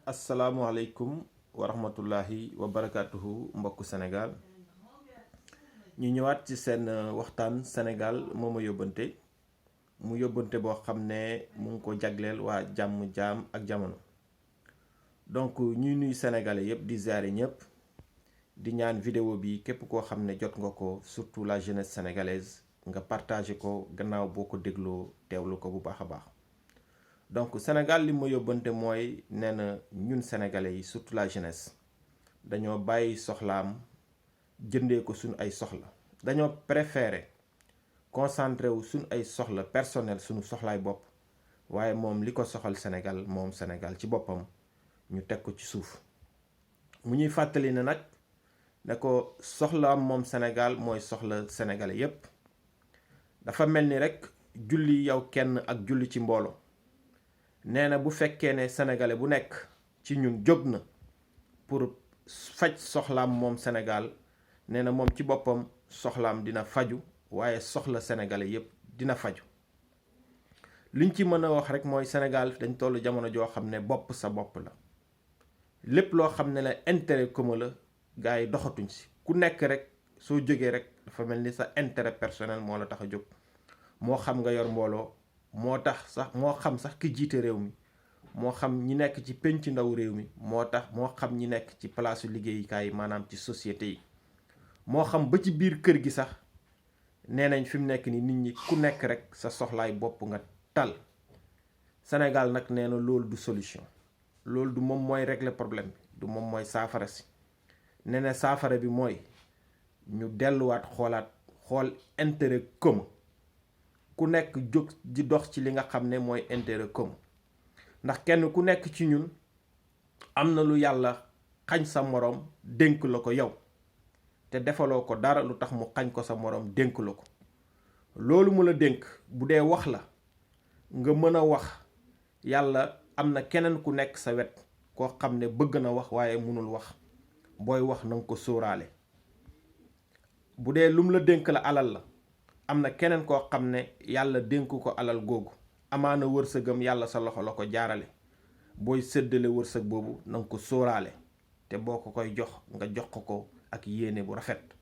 asalaamualeykum wa rahmatullahi wa barakatuhu mbokku Sénégal ñu ñëwaat ci seen waxtaan Sénégal moo ma yóbbante mu yóbbante boo xam ne mu ngi ko jagleel waa jàmm jaam ak jamono. Donc ñuy nuyu sénégalais yépp di ziare ñëpp di ñaan vidéo bi képp koo xam ne jot nga ko, surtout la jeunesse sénégalaise, nga partagé ko gannaaw boo ko dégloo teewlu ko bu baax a baax. Donc Sénégal li ma yóbbante mooy nee na ñun sénégalais yi surtout la jeunesse dañoo bàyyi soxlaam jëndee ko suñ ay soxla. dañoo préféré concentré wu suñ ay soxla personnel suñu soxlaay bopp, waaye moom li ko soxal Sénégal moom Sénégal ci boppam ñu teg ko ci suuf. mu ñuy fàttali ne nag ne ko soxlaam moom Sénégal mooy soxla sénégalais yépp. dafa mel ni rek julli yow kenn ak julli ci mbooloo. nee na bu fekkee ne sénégalais bu nekk ci ñun jóg na pour faj soxlaam moom Sénégal, nee na moom ci boppam soxlaam dina faju, waaye soxla sénégalais yépp dina faju. liñ ci mën a wax rek mooy Sénégal dañ toll jamono joo xam ne bopp sa bopp la. lépp loo xam ne la intérêt commun la gars yi doxatuñ si. ku nekk rek soo jógee rek dafa mel ni sa intérêt personnel moo la tax a jóg. moo xam nga yor mbooloo, moo xam sax ki jiite réew mi, moo xam ñi nekk ci penc ndaw réew mi, moo xam ñi nekk ci palaasu liggéeyukaay yi, maanaam ci société yi, moo xam ba ci biir kër gi sax. nee nañ fi mu nekk ni nit ñi ku nekk rek sa soxlaay bopp nga tal. Sénégal nag nee na loolu du solution, loolu du moom mooy régler problème bi, du moom mooy saafara si. nee na saafara bi mooy ñu delluwaat xool intérêt commun. ku nekk jóg di dox ci li nga xam ne mooy intérêt commun. ndax kenn ku nekk ci ñun am na lu yàlla xañ sa moroom dénk la ko yow, te defaloo ko dara lu tax mu xañ ko sa moroom dénk la ko. loolu mu la dénk bu dee wax la nga mën a wax, yàlla am na keneen ku nekk sa wet koo xam ne bëgg na wax waaye mënul wax. booy wax na nga ko sóoraale. bu dee lum la dénk la alal la, am na keneen koo xam ne yàlla dénk ko alal googu, amaana wërsëgam yàlla sa loxo la ko jaarale. booy séddale wërsëg boobu na nga ko sóoraale, te boo ko koy jox nga jox ko ak yéene bu rafet.